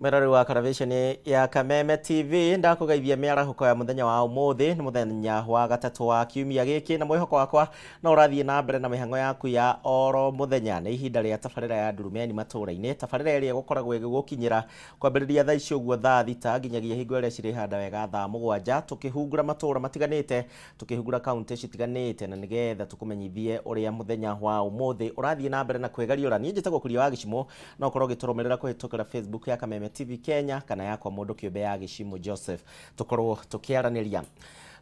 Mwĩrori wa karaviceni ya Kameme TV, ndakũgeithia mĩarahũko ya mũthenya wa ũmũthĩ. Nĩ mũthenya wa gatatũ wa kiumia gĩkĩ, na mwĩhoko wakwa no ũrathiĩ na mbere na mĩhang'o yaku ya oro mũthenya. Nĩ ihinda rĩa tabarĩra ya Ndurumeni matũũra-inĩ, tabarĩra ĩrĩa ĩgũkoragwo ĩgĩgũkinyĩra kwambĩrĩria thaa ici ũguo thaa 6 nginyagia hingo ĩrĩa cirĩhanda wega thaa 7, tũkĩhungura matũũra matiganĩte, tũkĩhungura kaunti citiganĩte, na nĩgetha tũkũmenyithie ũrĩa mũthenya wa ũmũthĩ ũrathiĩ na mbere na kwĩgariũra. Niĩ njĩtagwo Kuria wa Gĩcimũ. No ũkorwo ũgĩtũrũmĩrĩra kũhĩtũkĩra Facebook ya Kameme TV Kenya kana yakwa mũndũ kĩũmbe ya Gĩcimũ Joseph, tũkorwo tũkĩaranĩria.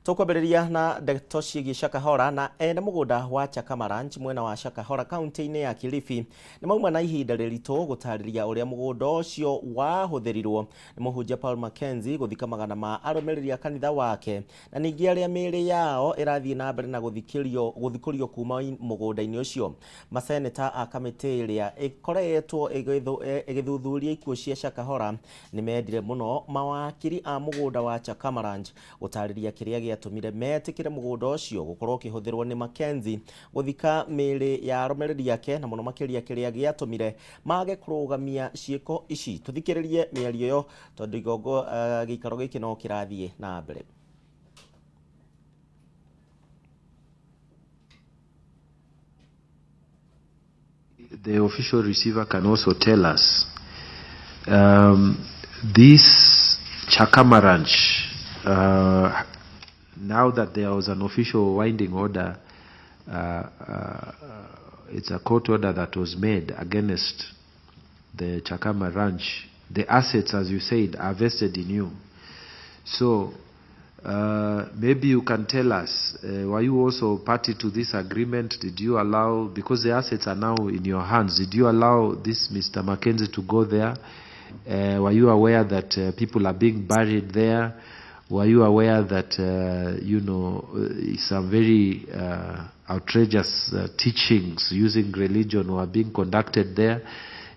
Tũkwambĩrĩria na ndeto ciĩgiĩ Shakahola, na ene mũgũnda wa Chakama Ranch mwena wa Shakahola kaunti-inĩ ya Kilifi nĩ mauma na ihinda rĩritũ gũtarĩria ũrĩa mũgũnda ũcio wahũthĩrirwo nĩ mũhunjia Paul Mackenzie gũthika magana ma arũmĩrĩri a kanitha wake, na ningĩ arĩa mĩĩrĩ yao ĩrathiĩ na mbere na gũthikũrio kuma mũgũnda-inĩ ũcio. Maseneta a kamĩtĩ ĩrĩa ĩkoretwo ĩgĩthuthuria ikuũ cia Shakahola nĩ mendire mũno mawakiri a mũgũnda wa Chakama Ranch gũtarĩria kĩrĩa gĩatũmire metĩkĩre mũgũnda ũcio gũkorwo ũkĩhũthĩrwo nĩ Mackenzie gũthika mĩĩrĩ ya arũmĩrĩri ake, na mũno makĩria kĩrĩa gĩatũmire mage kũrũgamia ciĩko ici. Tũthikĩrĩrie mĩario ĩyo, tondũ igongo gĩikaro gĩkĩ no kĩrathiĩ na mbere. The official receiver can also tell us this Chakama Ranch, now that there was an official winding order, it's a court order that was made against the Chakama Ranch. The assets, as you said, are vested in you. So maybe you can tell us, were you also party to this agreement? Did you allow, because the assets are now in your hands, did you allow this Mr. Mackenzie to go there? Were you aware that people are being buried there? Were you aware that, some very outrageous teachings using religion were being conducted there?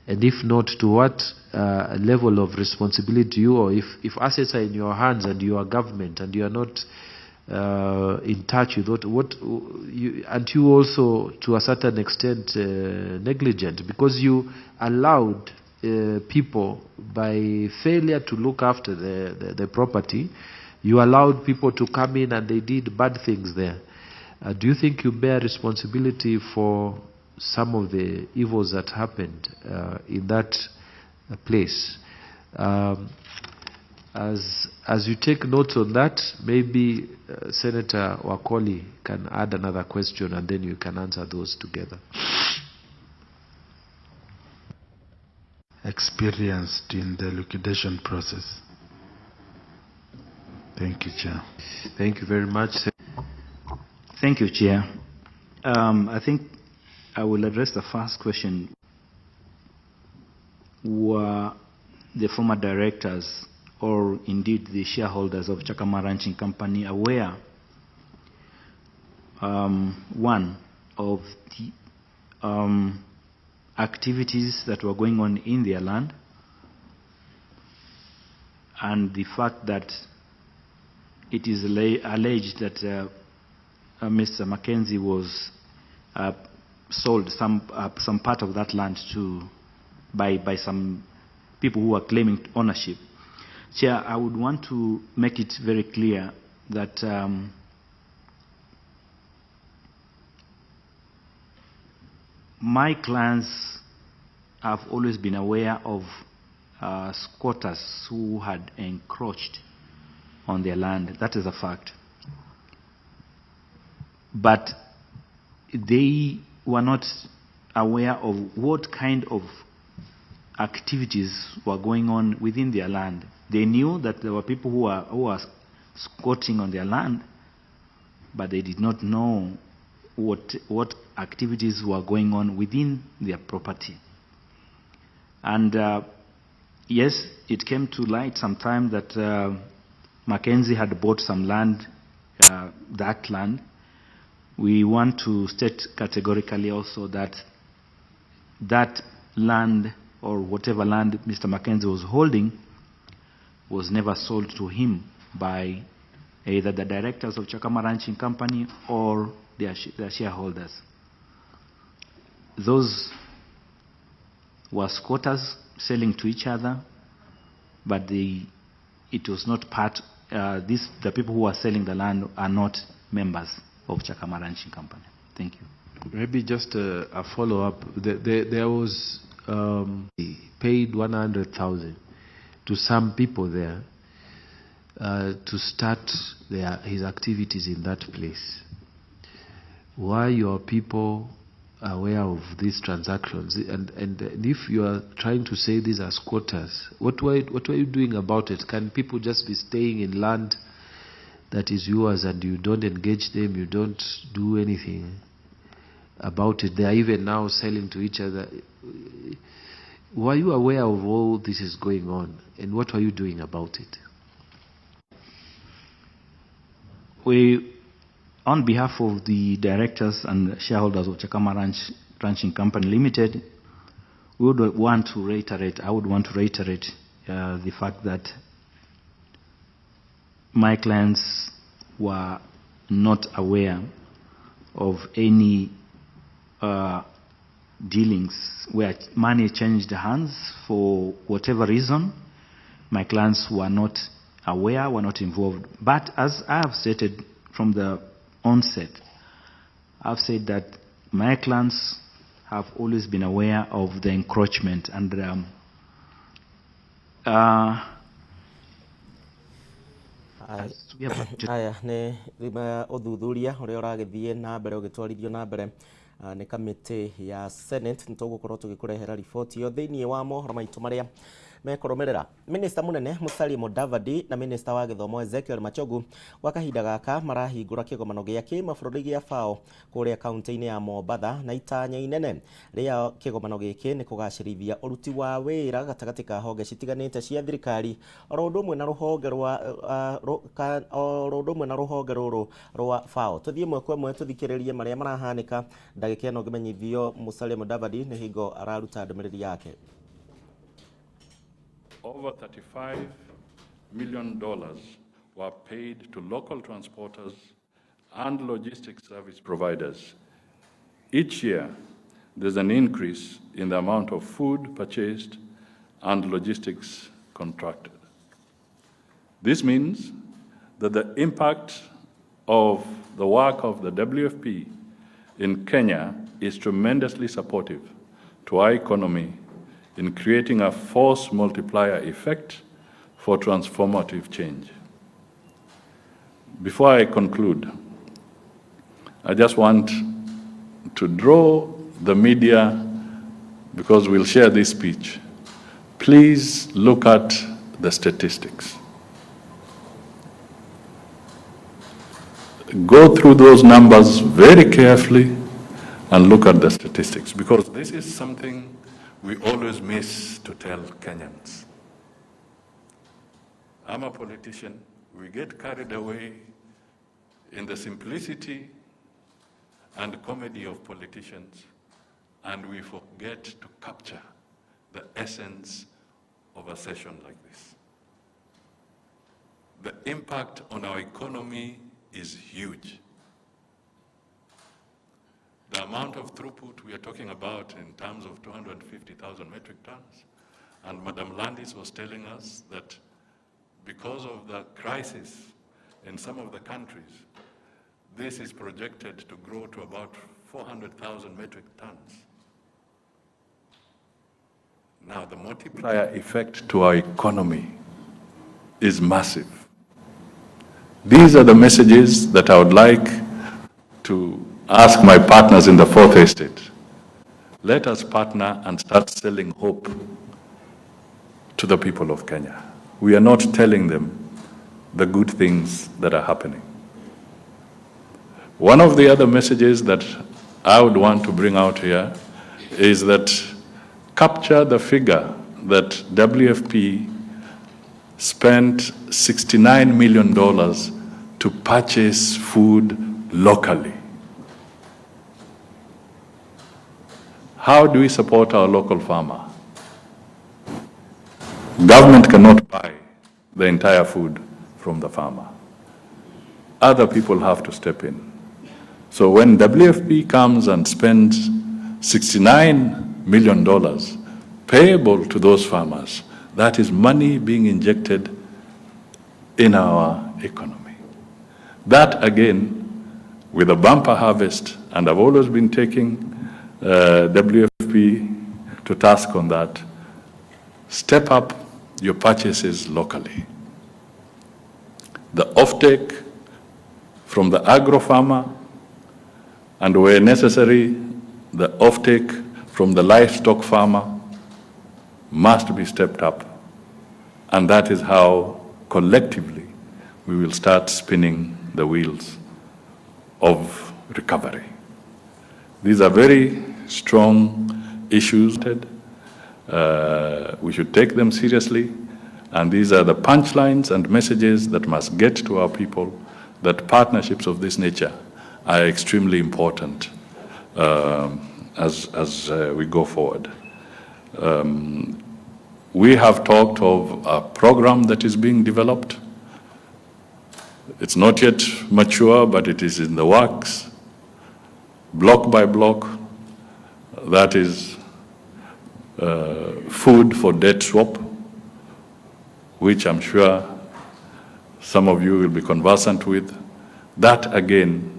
And if not, to what level of responsibility you, or if assets are in your hands and you are government and you are not in touch with what you, and you also to a certain extent negligent, because you allowed people, by failure to look after the property, you allowed people to come in and they did bad things there. Do you think you bear responsibility for some of the evils that happened in that place? As you take notes on that, maybe Senator Wakoli can add another question and then you can answer those together. Experienced in the liquidation process. Thank you, Chair. Thank you very much. Thank you, Chair. I think I will address the first question. Were the former directors or indeed the shareholders of Chakama Ranching Company aware, one, of the activities that were going on in their land, and the fact that it is alleged that Mr. Mackenzie was sold some part of that land to by some people who are claiming ownership. Chair, I would want to make it very clear that my clients have always been aware of squatters who had encroached on their land. That is a fact. But they were not aware of what kind of activities were going on within their land. They knew that there were people who were squatting on their land, but they did not know what activities were going on within their property. And yes, it came to light sometime that Mackenzie had bought some land, that land. We want to state categorically also that that land, or whatever land Mr. Mackenzie was holding, was never sold to him by either the directors of Chakama Ranching Company or their shareholders. Those were squatters selling to each other but it was not part, the people who are selling the land are not members of Chakama Ranching Company. Thank you. Maybe just a follow-up. There was paid 100,000 to some people there to start his activities in that place. Why your people aware of these transactions? And if you are trying to say these are squatters, what were you doing about it? Can people just be staying in land that is yours and you don't engage them, you don't do anything about it? They are even now selling to each other. Were you aware of all this is going on, and what were you doing about it? We, on behalf of the directors and shareholders of Chakama Ranching Company Limited, we would want to reiterate, I would want to reiterate the fact that my clients were not aware of any dealings where money changed hands for whatever reason. My clients were not aware, were not involved. But as I have stated from the onset, I've said that my clients have always been aware of the encroachment and Aya nĩ ũthuthuria ũrĩa ũragĩthiĩ na mbere ũgĩtwarithio na mbere nĩ kamĩtĩ ya Senate. Nĩ tũgũkorwo tũgĩkũrehera riboti ĩyo thĩinĩ wa mohoro maitũ marĩa mekũrũmĩrĩra. Minista mũnene Musalia Mudavadi na minista wa gĩthomo Ezekiel Machogu gwa kahinda gaka marahingũra kĩgomano gĩa kĩmabũrũri gĩa FAO kũrĩa kaunti-inĩ ya Mombatha, na itanya inene rĩa kĩgomano gĩkĩ nĩ kũgacĩrithia ũruti wa wĩra gatagatĩ ka honge citiganĩte cia thirikari oro ũndũ ũmwe na rũhonge rwa oro ũndũ ũmwe na rũhonge rũrũ rwa FAO. Tũthiĩ ĩmwe kwa ĩmwe tũthikĩrĩrie marĩa marahanĩka ndagĩka ĩno ngĩmenyithio Musalia Mudavadi nĩ hingo araruta ndũmĩrĩri yake. Over $35 million were paid to local transporters and logistics service providers. Each year, there's an increase in the amount of food purchased and logistics contracted. This means that the impact of the work of the WFP in Kenya is tremendously supportive to our economy in creating a force multiplier effect for transformative change. Before I conclude, I just want to draw the media, because we'll share this speech. Please look at the statistics. Go through those numbers very carefully and look at the statistics, because this is something we always miss to tell Kenyans. I'm a politician. We get carried away in the simplicity and comedy of politicians, and we forget to capture the essence of a session like this. The impact on our economy is huge. The amount of throughput we are talking about in terms of 250,000 metric tons, and Madam Landis was telling us that because of the crisis in some of the countries, this is projected to grow to about 400,000 metric tons. Now, the multiplier effect to our economy is massive. These are the messages that I would like to ask my partners in the Fourth Estate. Let us partner and start selling hope to the people of Kenya. We are not telling them the good things that are happening. One of the other messages that I would want to bring out here is that capture the figure that WFP spent $69 million to purchase food locally. How do we support our local farmer? Government cannot buy the entire food from the farmer. Other people have to step in. So when WFP comes and spends $69 million payable to those farmers, That is money being injected in our economy. That again, with a bumper harvest, and I've always been taking WFP to task on that, step up your purchases locally. The offtake from the agro farmer, and where necessary, the offtake from the livestock farmer must be stepped up. And that is how collectively we will start spinning the wheels of recovery. These are very strong issues. We should take them seriously, and these are the punchlines and messages that must get to our people that partnerships of this nature are extremely important as we go forward. We have talked of a program that is being developed. It's not yet mature, but it is in the works, block by block. That is food for debt swap, which I'm sure some of you will be conversant with. That, again,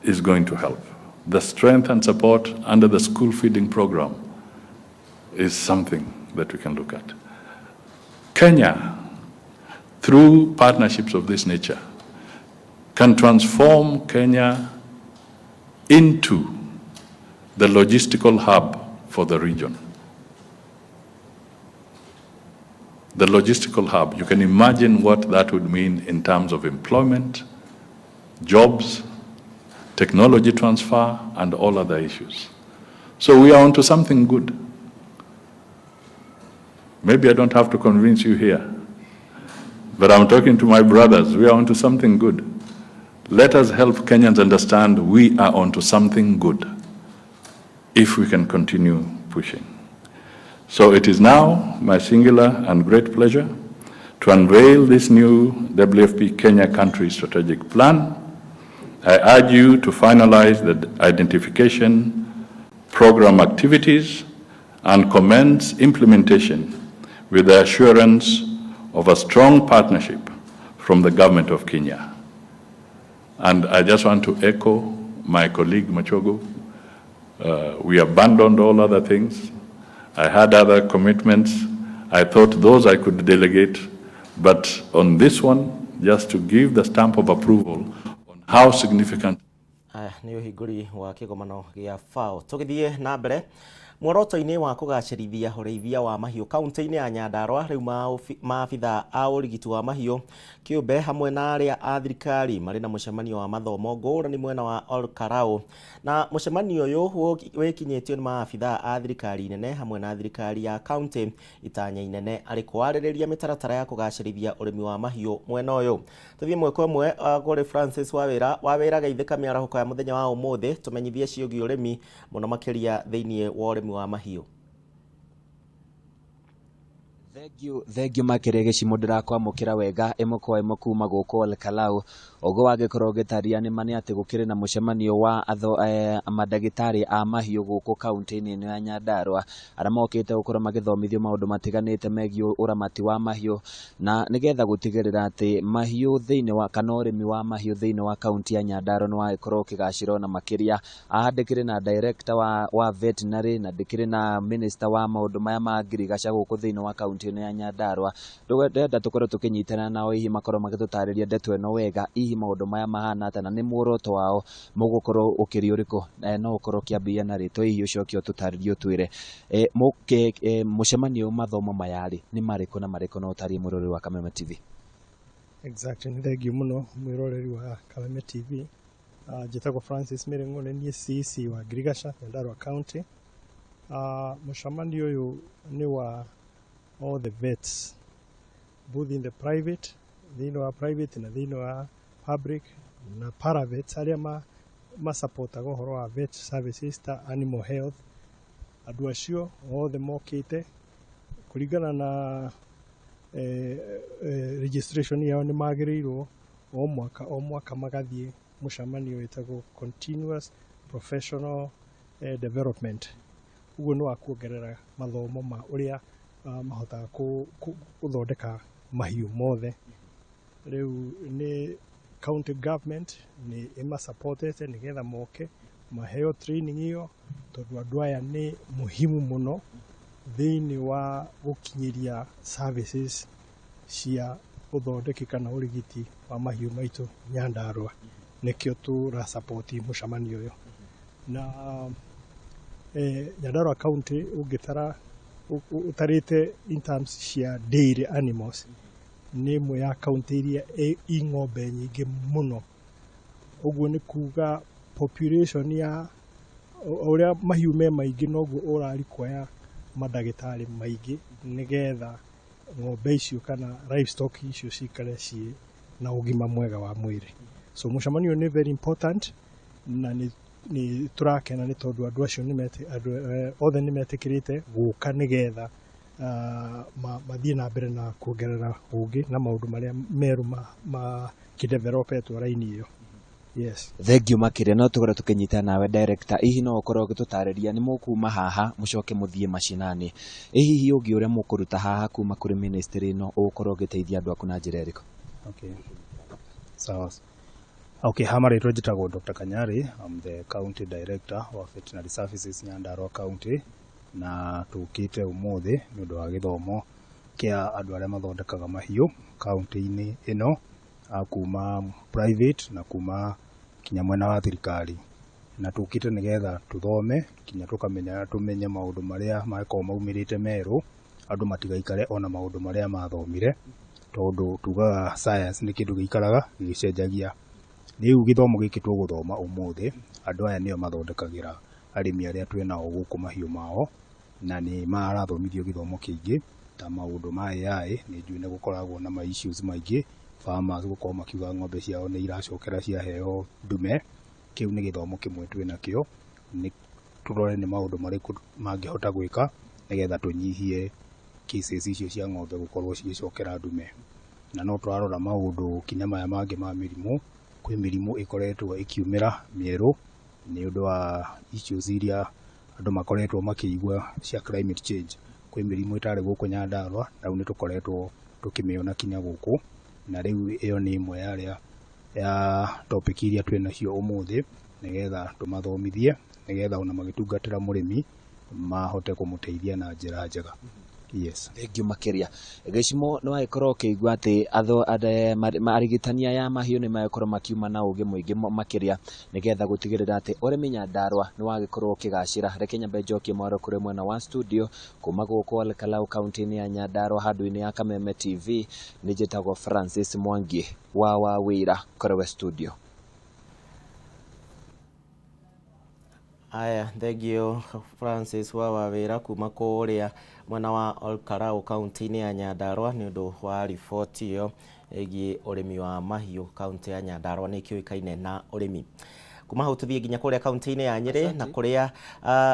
is going to help. The strength and support under the school feeding program is something that we can look at. Kenya, through partnerships of this nature, can transform Kenya into the logistical hub for the region. The logistical hub, you can imagine what that would mean in terms of employment, jobs, technology transfer, and all other issues. So we are onto something good. Maybe I don't have to convince you here, but I'm talking to my brothers. We are onto something good. Let us help Kenyans understand we are onto something good if we can continue pushing. So it is now my singular and great pleasure to unveil this new WFP Kenya Country Strategic Plan. I urge you to finalize the identification program activities and commence implementation with the assurance of a strong partnership from the government of Kenya. And I just want to echo my colleague Machogu. We abandoned all other things. I had other commitments. I thought those I could delegate, but on this one, just to give the stamp of approval on how significant. Aya nĩ ũhingũri wa kĩgomano gĩa FAO. Tũgĩthiĩ na mbere muoroto-inĩ wa kũgacĩrithia ũrĩithia wa mahiũ kaunti-inĩ ya Nyandarua, rĩu maabitha a ũrigiti wa mahiũ kĩũmbe hamwe na arĩa a thirikari marĩ na mũcemanio wa mathomo ngũrani mwena wa Olkarau, na mũcemanio ũyũ wĩkinyĩtio nĩ maabitha a thirikari nene hamwe na thirikari ya kaunti, itanya inene arĩ kwarĩrĩria mĩtaratara ya kũgacĩrithia ũrĩmi wa mahiũ mwena ũyũ. Tũthiĩ ĩmwe kwa ĩmwe kũrĩ Francis Wawĩra. Wawĩra, geithĩka mĩarahũko ya mũthenya wa ũmũthĩ, tũmenyithie ciĩgiĩ ũrĩmi mũno makĩria thĩinĩ wa ũrĩmi wa mahiũ. Thengiũ, thengiũ makĩria gĩcimo, ndĩrakwamũkĩra wega ĩmwe kwa ĩmwe kuma gũkũ Olkalau. Ũguo wagĩkorwo ũgĩtaria nĩ ma nĩ atĩ gũkĩrĩ na mũcemanio wa mandagĩtarĩ a mahiũ gũkũ kaunti-inĩ ĩno ya Nyandarua, arĩa mokĩte gũkorwo magĩthomithio maũndũ matiganĩte megiĩ ũramati wa mahiũ, na nĩgetha gũtigĩrĩra atĩ mahiũ thĩinĩ wa kana ũrĩmi wa mahiũ thĩinĩ wa kaunti ya Nyandarua nĩ wagĩkorwo ũkĩgacĩra ona makĩria. Haha ndĩkĩrĩ na director wa veterinary na ndĩkĩrĩ na minister wa maũndũ maya ma ngirigaca gũkũ thĩinĩ wa kaunti ĩno ya Nyandarua. Ndĩrenda tũkorwo tũkĩnyitana nao, hihi makorwo magĩtũtarĩria ndeto ĩno wega, hihi maũndũ maya mahana atĩa na nĩ muoroto wao mũgũkorwo ũkĩrĩ ũrĩkũ. No ũkorwo ũkĩambĩrĩria na rĩtwa, hihi ũcoke ũtũtarĩrie, ũtwĩre mũcemanio, mathomo maya rĩ nĩ marĩkũ na marĩkũ, no ũtarĩrie mwĩroreri wa Kameme TV. Exactly, nĩ thengiũ mũno mwĩroreri wa Kameme TV. Njĩtagwo Francis Mĩrĩng'ũ, nĩ niĩ CEC wa Ngirigaca, Nyandarua County. Mũcemanio ũyũ nĩ wa all the vets, both in the private, thĩinĩ wa private na thĩinĩ wa public, na paravets arĩa masupportaga ũhoro wa vet services ta animal health. Andũ acio othe mokĩte kũringana na registration yao, nĩ magĩrĩirwo o mwaka o mwaka magathiĩ mũcemanio wĩtagwo continuous professional development. Ũguo nĩ wa kuongerera mathomo ma ũrĩa mahotaga gũthondeka mahiũ mothe. Rĩu nĩ county government nĩ ĩmasupportete nĩgetha moke maheo training ĩyo, tondũ andũ aya nĩ muhimu mũno thĩinĩ wa gũkinyĩria services cia ũthondeki kana ũrigiti wa mahiũ maitũ Nyandarua. Nĩkĩo tũra support mũcemanio ũyũ. Na Nyandarua County ũngĩtara ũtarĩte in terms cia dairy animals, nĩ ĩmwe ya kaunti iria i ng'ombe nyingĩ mũno. Ũguo nĩ kuga population ya o ũrĩa mahiũ me maingĩ, noguo ũra require mandagĩtarĩ maingĩ nĩgetha ng'ombe icio kana livestock icio cikare ciĩ na ũgima mwega wa mwĩrĩ. So mũcemanio nĩ very important, na nĩ tũrakena nĩ tondũ andũ acio nĩ andũ othe nĩ metĩkĩrĩte gũka nĩgetha mathiĩ na mbere na kuongerera ũgĩ na maũndũ marĩa merũ makĩdevelopetwo raini ĩyo. Yes. Thengiũ makĩria. No tũkorwo tũkĩnyita nawe, director, hihi no ũkorwo ũgĩtũtarĩria nĩ mũkuma haha mũcoke mũthiĩ macinani, ĩ hihi ũngĩ ũrĩa mũkũruta haha kuma kũrĩ ministry ĩno ũgũkorwo ũgĩteithia andũ aku na njĩra ĩrĩkũ? Okay. Sawa. Okay, ha marĩtwa njĩtagwo Dr. Kanyari. I'm the county director wa veterinary services Nyandarua County, na tũkĩte ũmũthĩ nĩ ũndũ wa gĩthomo kĩa andũ arĩa mathondekaga mahiũ kaunti-inĩ ĩno, a kuma private na kuma kinya mwena wa thirikari, na tũkĩte nĩgetha tũthome kinya tũkamenya, tũmenye maũndũ marĩa mangĩkorwo maumĩrĩte merũ, andũ matigaikare ona maũndũ marĩa mathomire, tondũ tugaga science nĩ kĩndũ gĩikaraga gĩgĩcenjagia. Rĩu gĩthomo gĩkĩ tũgũthoma ũmũthĩ, andũ aya nĩo mathondekagĩra arĩmi arĩa twĩnao gũkũ mahiũ mao, na nĩ marathomithio gĩthomo kĩingĩ ta maũndũ ma AI. Nĩ njũĩ nĩ gũkoragwo na ma issues maingĩ, farmers gũkorwo makiuga ng'ombe ciao nĩ iracokera ciaheo ndume. Kĩu nĩ gĩthomo kĩmwe twĩnakĩo, nĩ tũrore nĩ maũndũ marĩkũ mangĩhota gwĩka nĩgetha tũnyihie cases icio cia ng'ombe gũkorwo cigĩcokera ndume. Na no tũrarora maũndũ kinya maya mangĩ ma mĩrimũ. Kwĩ mĩrimũ ĩkoretwo ĩkiumĩra mĩerũ nĩ ũndũ wa issues iria andũ makoretwo makĩigua cia climate change. Kwĩ mĩrimũ ĩtarĩ gũkũ Nyandarua na rĩu nĩ tũkoretwo tũkĩmĩona kinya gũkũ, na rĩu ĩyo nĩ ĩmwe ya arĩa ya topic iria twĩ nacio ũmũthĩ, nĩgetha tũmathomithie, nĩgetha ona magĩtungatĩra mũrĩmi mahote kũmũteithia na njĩra njega. Yes. Thengiũ makĩria. Gĩcimo, nĩ wagĩkorwo ũkĩigua atĩ arigitani aya a mahiũ nĩ magĩkorwo makiuma na ũgĩ mũingĩ makĩria nĩgetha gũtigĩrĩra atĩ ũrĩmi Nyandarua nĩ wagĩkorwo ũkĩgacĩra. Reke nyambe njokie mwaro kũrĩ mwena wa studio kuma gũkũ Olkalau, kaunti-inĩ ya Nyandarua, handũ-inĩ ya Kameme TV. Nĩ njĩtagwo Francis Mwangi wa wĩra kũrĩ we studio. Aya, thengio Francis wa wawĩra kuma kũrĩa mwena wa Olkalau, kaunti-inĩ ya Nyandarua, nĩ ũndũ wa riboti ĩyo ĩgiĩ ũrĩmi wa mahiũ. Kaunti ya Nyandarua nĩ ĩkĩũĩkaine na ũrĩmi. Kuma hau tũthiĩ nginya kũrĩa kaunti-inĩ ya Nyĩrĩ, na kũrĩa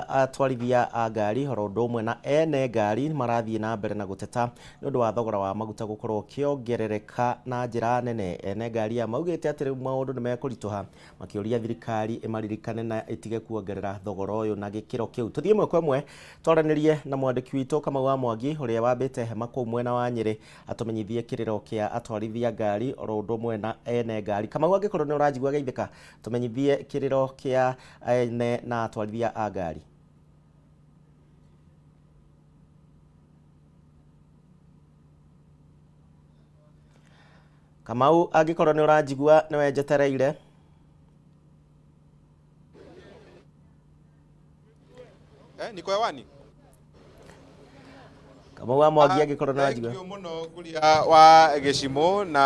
atwarithia a ngari oro ũndũ ũmwe na ene ngari marathiĩ na mbere na gũteta nĩ ũndũ wa thogora wa maguta gũkorwo ũkĩongerereka na njĩra nene. Ene ngari aya maugĩte atĩ rĩu maũndũ nĩ mekũritũha, makĩũria thirikari ĩmaririkane na ĩtige kuongerera thogora ũyũ na gĩkĩro kĩu. Tũthiĩ ĩmwe kwa ĩmwe twaranĩrie na mwandĩki witũ Kamau wa Mwangi, ũrĩa wambĩte hema kũu mwena wa Nyĩrĩ, atũmenyithie kĩrĩro kĩa atwarithia ngari oro ũndũ ũmwe na ene ngari. Kamau, angĩkorwo nĩ ũranjigua, geithĩka, tũmenyithie kĩrĩro kĩa ene na atwarithia a ngari. Kamau, angĩkorwo nĩ ũranjigua, nĩwe njetereire. Eh, niko hewani. Kamau wa Mwangi, angĩkorwo nĩ ũranjigua. Thank you mũno Nguria wa Gĩcimũ. Na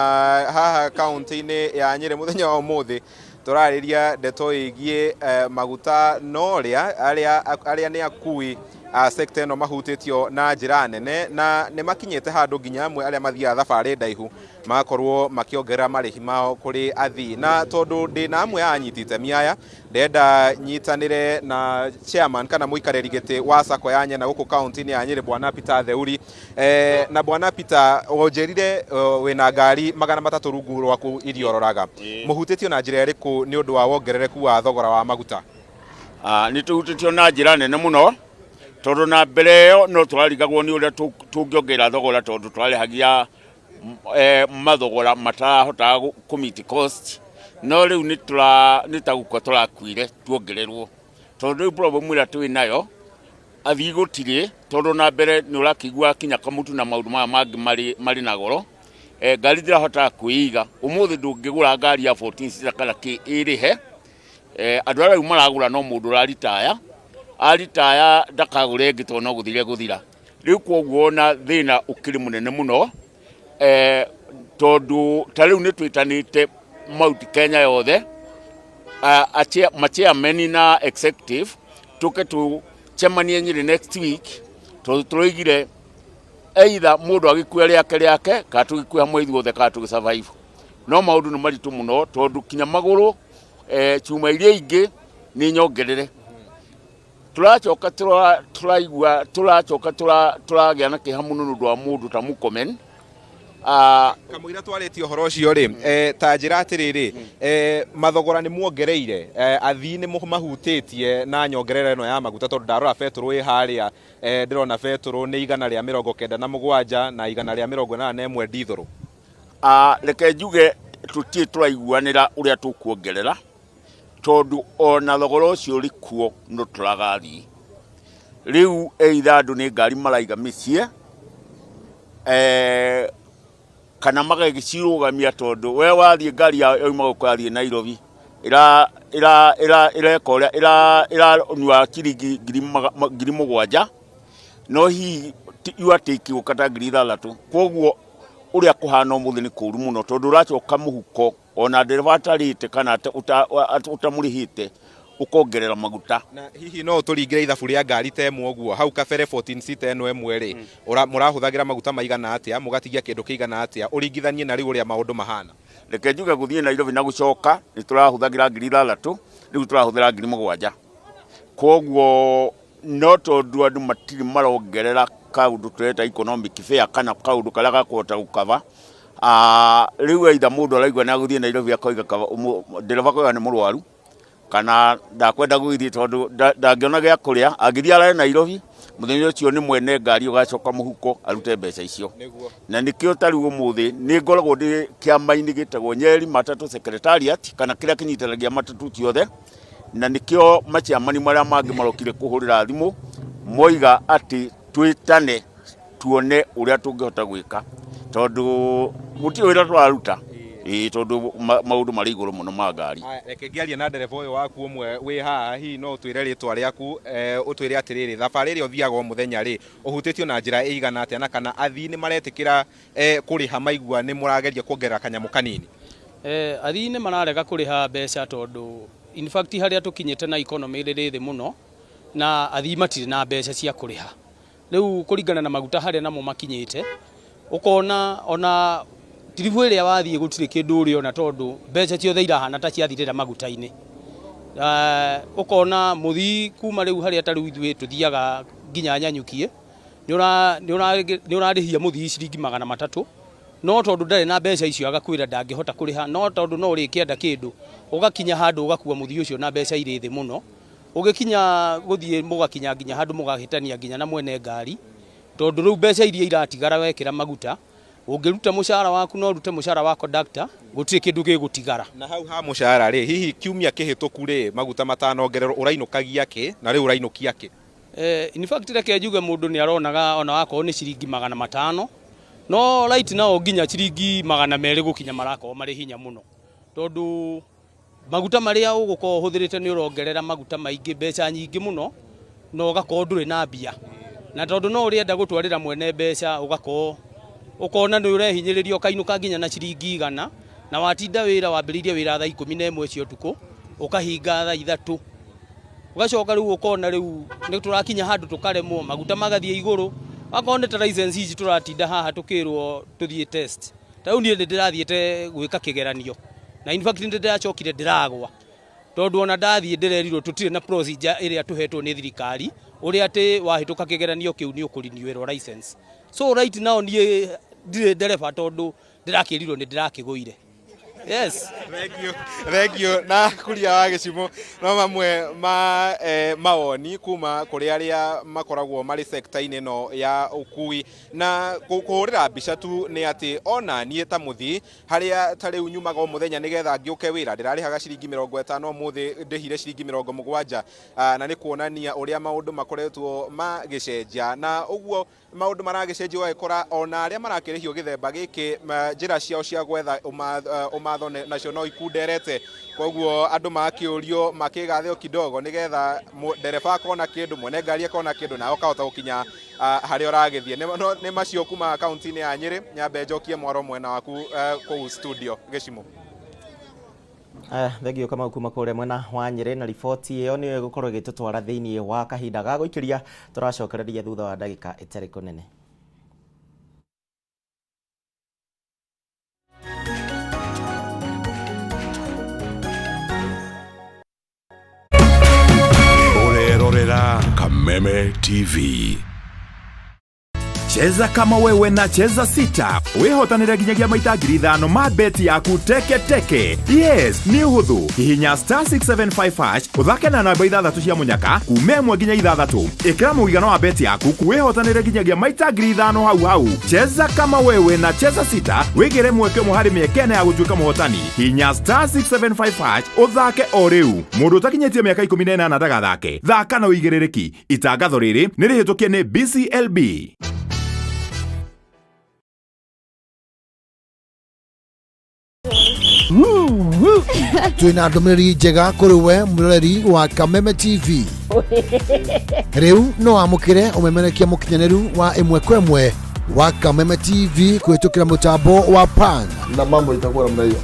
haha kaunti-inĩ ya Nyĩrĩ mũthenya wa ũmũthĩ tũrarĩria ndeto ĩgiĩ maguta no ũrĩa arĩa nĩ akui a sector ĩno mahutĩtio na njĩra nene, na nĩ makinyĩte handũ nginya amwe arĩa mathiaga thabarĩ ndaihu magakorwo makĩongerera marĩhi mao kũrĩ athii. Na tondũ ndĩna amwe a anyiti itemi aya, ndenda nyitanĩre na chairman kana mũikarĩri gĩtĩ wa sacco ya Nyena gũkũ kaunti-inĩ ya Nyĩrĩ, Bwana Peter Theuri. Na Bwana Peter, ũnjĩrire wĩna ngari 300 rungu rwaku iria ũroraga. Mũhutĩtio na njĩra ĩrĩkũ nĩ ũndũ wa wongerereku wa thogora wa maguta? Nĩ tũhutĩtio na njĩra nene mũno, Tondũ na mbere ĩyo no tũrarigagwo nĩ ũrĩa tũngĩongerera thogora, tondũ tũrarĩhagia mathogora matarahotaga kũ meet cost. No rĩu nĩ ta gũkua tũrakuire tuongererwo, tondũ rĩu problem ĩrĩa twĩ nayo, athii gũtirĩ, tondũ na mbere nĩ ũrakĩigua kinya kamũtu na maũndũ maya mangĩ marĩ na goro. Ngari ndĩrahotaga kwĩiga. Ũmũthĩ ndũngĩgũra ngari ya 14 seater kana kĩ ĩrĩhe. Andũ arĩa rĩu maragũra no mũndũ ũraritaya, aritaya ndakagũre ĩngĩ, tondũ no gũthira gũthira rĩu. Kwoguo ona thĩna ũkĩrĩ mũnene mũno, tondũ ta rĩu nĩ twĩtanĩte Mount Kenya yothe, machairman na executive, tũke tũcemanie Nyĩrĩ next week, tondũ tũroigire either mũndũ agĩkue rĩake rĩake kana tũgĩkue hamwe ithuothe kana tũgĩ survive. No maũndũ nĩ maritũ mũno, tondũ kinya magũrũ, cuma iria ingĩ nĩ nyongerere. Tũracoka tũraigua tũracoka tũragĩa na kĩeha mũno nĩ ũndũ wa mũndũ ta Murkomen. Kamũira twarĩtie ũhoro ũcio rĩ, ta njĩra atĩrĩrĩ, mathogora nĩ muongereire, athii nĩ mahutĩtie na nyongerera ĩno ya maguta? Tondũ ndarora betũrũ ĩ harĩa, ndĩrona betũrũ nĩ 197 na 181 ndithũrũ. Reke njuge tũtirĩ tũraiguanĩra ũrĩa tũkuongerera, tondũ ona thogora ũcio ũrĩ kuo no tũragathiĩ rĩu. Either andũ nĩ ngari maraiga mĩciĩ, kana magagĩcirũgamia, tondũ we wathiĩ ngari yauma gũkũ yathiĩ Nairobi ĩra ĩreka ũrĩa ĩranyua ciringi 7,000, no hihi you are taking gũkata 6,000. Koguo ũrĩa kũhana ũmũthĩ nĩ kũru mũno, tondũ ũracoka mũhuko ona ndereba atarĩte kana ũtamũrĩhĩte ũkongerera maguta. Na hihi no ũtũringĩre ithabu rĩa ngari ta ĩmwe ũguo hau kabere, 14 seater ĩno ĩmwe rĩ, mũrahũthagĩra maguta maigana atĩa, mũgatigia kĩndũ kĩigana atĩa, ũringithanie na rĩu ũrĩa maũndũ mahana? Reke njuge gũthiĩ Nairobi na gũcoka nĩ tũrahũthagĩra 6,000, rĩu tũrahũthĩra 7,000. Koguo no tondũ andũ matirĩ marongerera kaũndũ tũreta economic fare kana kaũndũ karĩa gakũhota gũkaba. Rĩu either mũndũ araigua nĩ agũthiĩ Nairobi, akoiga ndereba akoiga nĩ mũrwaru kana ndakwenda gũgĩthiĩ, tondũ ndangĩona gĩa kũrĩa angĩthiĩ arare Nairobi mũthenya ũcio. Nĩ mwene ngari ũgacoka mũhuko arute mbeca icio. Na nĩkĩo ta rĩu ũmũthĩ nĩ ngoragwo ndĩ kĩama-inĩ gĩtagwo Nyeri Matatu Secretariat, kana kĩrĩa kĩnyitanagia matatu ciothe, na nĩkĩo maciamani marĩa mangĩ marokire kũhũrĩra thimũ moiga atĩ twĩtane tuone ũrĩa tũngĩhota gwĩka, tondũ gũtirĩ wĩra tũraruta, ĩĩ, tondũ maũndũ marĩ igũrũ mũno ma ngari. Aya, reke ngĩarie na ndereba ũyũ waku ũmwe wĩ haha. Hihi no ũtwĩre rĩtwa rĩaku, ũtwĩre atĩrĩrĩ, thabarĩ ĩrĩa ũthiaga o mũthenya rĩ, ũhutĩtio na njĩra ĩigana atĩa, na kana athii nĩ maretĩkĩra kũrĩha maigua nĩ mũrageria kuongerera kanyamũ kanini? Athii nĩ mararega kũrĩha mbeca, tondũ in fact harĩa tũkinyĩte na economy rĩrĩ thĩ mũno na athii matirĩ na mbeca cia kũrĩha rĩu kũringana na maguta harĩa namo makinyĩte. Ũkona ona tiribu ĩrĩa wathiĩ gũtirĩ kĩndũ ũrĩona, tondũ mbeca ciothe irahana ta ciathirĩra maguta-inĩ. Ũkona mũthii kuma rĩu harĩa ta rĩu ithuĩ tũthiaga nginya Nyanyukie, nĩ ũrarĩhia mũthii ciringi 300, no tondũ ndarĩ na mbeca icio agakwĩra ndangĩhota kũrĩha, no tondũ no ũrĩkĩenda kĩndũ, ũgakinya handũ ũgakua mũthii ũcio na mbeca irĩ thĩ mũno. Ũgĩkinya gũthiĩ mũgakinya nginya handũ mũgahĩtania nginya na mwene ngari, tondũ rĩu mbeca iria iratigara wekĩra maguta, ũngĩruta mũcara waku no ũrute mũcara wa conductor, gũtirĩ kĩndũ gĩgũtigara. Na hau ha mũcara rĩ, hihi kiumia kĩhĩtũku rĩ, maguta matanongererwo ũrainũkagia kĩ, na rĩu ũrainũkia kĩ? In fact reke njuge mũndũ nĩ aronaga ona wakorwo nĩ ciringi 500, no right now nginya ciringi 200 gũkinya marakorwo marĩ hinya mũno, tondũ maguta marĩa ũgũkorwo ũhũthĩrĩte nĩ ũrongerera maguta maingĩ, mbeca nyingĩ mũno, na ũgakorwo ndũrĩ na mbia, na tondũ no ũrĩenda gũtwarĩra mwene mbeca, ũgakorwo ũkona nĩ ũrehinyĩrĩria, ũkainũka nginya na ciringi 100, na watinda wĩra wambĩrĩirie wĩra thaa 11 cia ũtukũ, ũkahinga thaa 3, ũgacoka rĩu ũkona rĩu nĩ tũrakinya handũ tũkaremwo, maguta magathiĩ igũrũ. Akorwo nĩ ta license ici tũratinda haha tũkĩrwo tũthiĩ test, ta rĩu niĩ nĩ ndĩrathiĩte gwĩka kĩgeranio, na in fact nĩ ndĩracokire ndĩragwa, tondũ ona ndathiĩ ndĩrerirwo tũtirĩ na procedure ĩrĩa tũhetwo nĩ thirikari ũrĩa atĩ wahĩtũka kĩgeranio kĩu nĩ ũkũrinewĩrwo license. So right now niĩ ndirĩ ndereba, tondũ ndĩrakĩrirwo nĩ ndĩrakĩgũire. Yes. Thank you. Thank you. Na kuria wa gĩcimo no mamwe ma mawoni kuma kũrĩ arĩa makoragwo marĩ sekta-inĩ ĩno ya ũkui na kũhũrĩra mbica tu nĩ atĩ ona niĩ ta mũthii harĩa ta rĩu nyumaga o mũthenya nĩgetha ngĩũke wĩra ndĩrarĩhaga ciringi 50 ũmũthĩ ndĩhire ciringi 70, na nĩ kuonania ũrĩa maũndũ makoretwo magĩcenjia na ũguo maũndũ maragĩcenjia ũgagĩkora ona arĩa marakĩrĩhio gĩthemba gĩkĩ njĩra ciao cia gwetha ũmatho nacio no ikunderete, koguo andũ makĩũrio makĩgathe o kidogo nĩgetha ndereba akona kĩndũ, mwene ngari akona kĩndũ, nawe ũkahota gũkinya harĩa ũragĩthiĩ. Nĩ macio kuma kaunti-inĩ ya Nyĩrĩ. Nyambe njokie mwaro mwena waku kũu studio Gĩcimo. Thengio Kamau kuma kũrĩa mwena wa Nyĩrĩ na riboti ĩyo nĩyo ĩgũkorwo ĩgĩtũtwara thĩinĩ wa kahinda ga gũikĩria tũracokereria thutha wa ndagĩka ĩtarĩ kũnene. Ũrerorera Kameme TV. Cheza kama wewe na Cheza Sita wihotanire nginyagia maita 5,000 ma beti yaku teke teke. Yes, nĩ ũhũthũ. Hihinya star 675 hash ũthake na namba 6 cia mũnyaka kuma 1 nginya 6. Ĩkĩra mũigana wa beti yaku wihotanire nginyagia maita 5,000 hau hau. Cheza kama wewe na Cheza Sita wĩgĩre mweke ũmwe harĩ mĩeke ĩna ya gũtuĩka mũhotani. Hihinya star 675 hash ũthake o rĩu. Mũndũ ũtakinyĩtie mĩaka 18 ndagathake. Thaka na ũigĩrĩrĩki. Itangatho rĩrĩ nĩ rĩhĩtũkie nĩ BCLB. Twina ndũmĩrĩri njega kũrĩ we mwĩroreri wa Kameme TV. Rĩu no wamũkĩre ũmemerekia mũkinyanĩru wa ĩmwe kwa ĩmwe wa Kameme TV kũhĩtũkĩra mũtambo wa PAN na mambo itakuwa namna hiyo.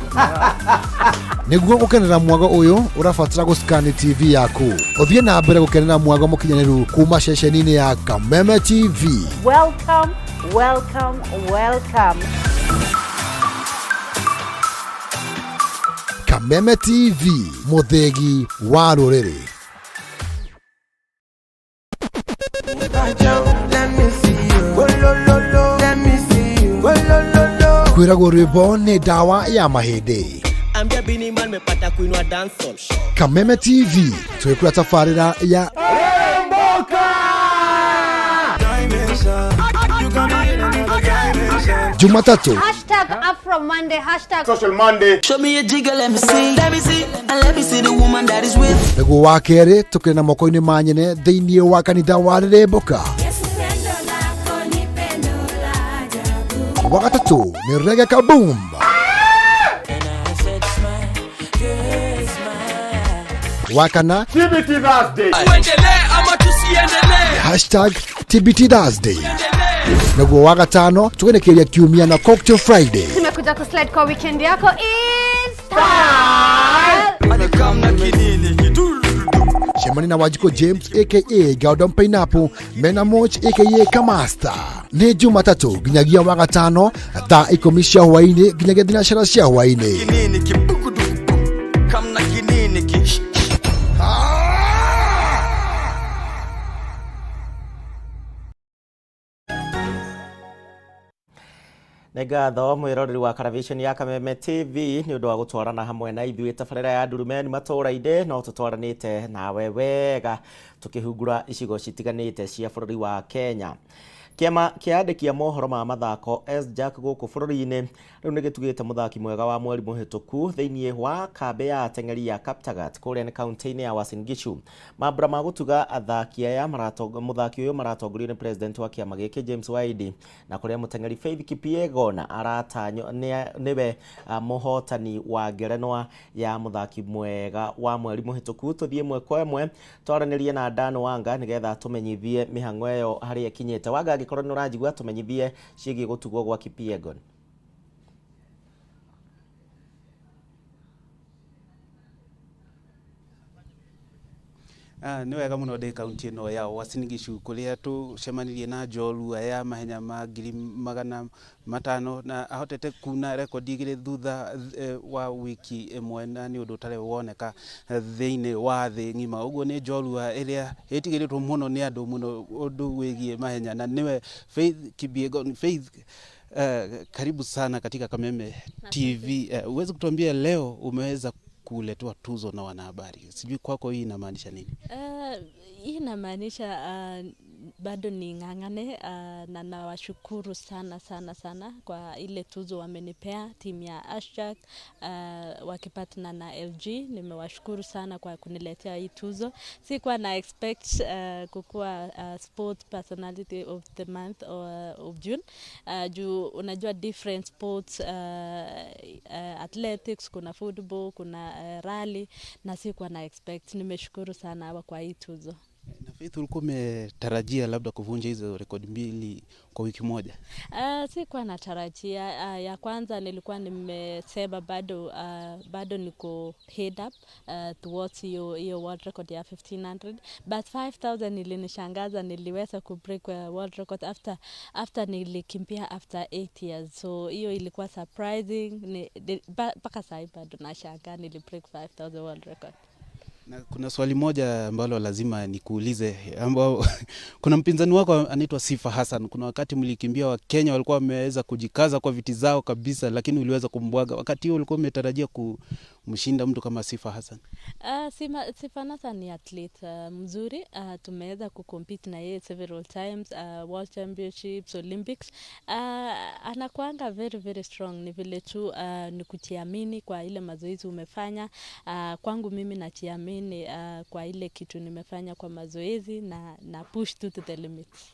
Nĩguo gũkenera mwago ũyũ ũrabatara gũscan TV yaku ũthiĩ na mbere gũkenera mwago mũkinyanĩru kuma ceceni-inĩ ya Kameme TV. Welcome, welcome, welcome. Kameme TV, mũthĩgi wa rũrĩrĩ. Kwĩragwo rwĩmbo nĩ ndawa ya mahĩndĩ. Ambia Bini Man mepata kuinua dancehall. Kameme TV twĩkũra tabarĩra ya Jumatatu Hashtag Afro Monday, hashtag Social Monday. Show me a jigger, let me see. Let me see, and let me see the woman that is with. Nĩguo wa kerĩ tũkĩrĩ na moko-inĩ ma nyene thĩinĩ wa kanitha wa Rĩrĩmbũka. Wa gatatũ nĩ Reggae Kaboom. Wa kana TBT Thursday. Tuendelee ama tusiendelee? Hashtag TBT Thursday. Naguo wa gatano tũgenekeria kiumia na Cocktail Friday. Tumekuja kuslide kwa weekend yako is style. Cemani na Wanjikũ James aka Gordon Pineapple mena Moch aka Kamasta. Nĩ Jumatatũ nginyagia wa gatano thaa 10 cia hwaĩ-inĩ nginyagia thinacara cia hwaĩ-inĩ. Nĩ ngatho mwĩroreri wa Karavisheni ya Kameme TV nĩ ũndũ wa gũtwarana hamwe na ithuĩ tabarĩra ya Ndurumeni matũũra-inĩ no tũtwaranĩte nawe wega tũkĩhungura icigo citiganĩte cia bũrũri wa Kenya. Kĩama kĩa andĩki a mohoro ma mathako SJAK gũkũ bũrũri-inĩ rĩu nĩ gĩtugĩte mũthaki mwega wa mweri mũhĩtũku thĩinĩ wa kambĩ ya ateng'eri ya Kaptagat kũrĩa nĩ kaunti-inĩ ya Uasin Gishu. Mambura ma gũtuga athaki aya mũthaki ũyũ maratongorio nĩ president wa kĩama gĩkĩ James Waidi na kũrĩa mũteng'eri Faith Kipyegon aratanywo nĩwe mũhotani wa ngerenwa ya mũthaki mwega wa mweri mũhĩtũku. Tũthiĩ ĩmwe kwa ĩmwe twaranĩrie na Dan Wanga nĩgetha tũmenyithie mĩhang'o ĩyo harĩa ĩkinyĩte. Wanga, angĩkorwo nĩ ũranjigua tũmenyithie ciĩgiĩ gũtugwo gwa Kipyegon. Nĩ wega mũno ndĩ kaunti ĩno ya Uasin Gishu kũrĩa tũcemanirie na njorua ya mahenya ma 500,000 na ahotete kuna rekondi 2 thutha wa wiki ĩmwe na nĩ ũndũ ũtarĩ woneka thĩinĩ wa thĩ ng'ima. Ũguo nĩ njorua ĩrĩa ĩtigĩrĩtwo mũno nĩ andũ mũno ũndũ wĩgiĩ mahenya na nĩwe Faith Kipyegon. Faith, Karibu sana katika Kameme TV. Uweze kutuambia leo umeweza kuletewa tuzo na wanahabari, sijui kwako hii inamaanisha nini? Hii inamaanisha bado ning'ang'ane, na nawashukuru sana sana sana kwa ile tuzo wamenipea timu ya Ashtag, wakipatana na LG. Nimewashukuru sana kwa kuniletea hii tuzo. Sikuwa na expect kukuwa sport personality of the month or, of June, juu unajua different sports, athletics, kuna football, kuna rally, na sikuwa na expect. Nimeshukuru sana hawa kwa hii tuzo. Na Faith, ulikuwa umetarajia labda kuvunja hizo rekodi mbili kwa wiki moja? Sikuwa natarajia. Ya kwanza nilikuwa nimesema bado niko head up towards hiyo world record ya 1500, but 5000 ilinishangaza. Niliweza kubreak world record after nilikimbia after 8 years, so hiyo ilikuwa surprising. Mpaka sahii bado nashangaa nilibreak 5000 world record. Na kuna swali moja ambalo lazima nikuulize, ambao kuna mpinzani wako anaitwa Sifa Hassan. Kuna wakati mlikimbia, Wakenya walikuwa wameweza kujikaza kwa viti zao kabisa, lakini uliweza kumbwaga. Wakati huo ulikuwa umetarajia kumshinda mtu kama Sifa Hassan? Sifa Hassan ni athlete mzuri. Tumeweza kucompete na yeye several times, World Championships, Olympics. Anakuanga very very strong. Ni vile tu ni kujiamini kwa ile mazoezi umefanya. Kwangu mimi najiamini kwa ile kitu nimefanya kwa mazoezi na push to the limits.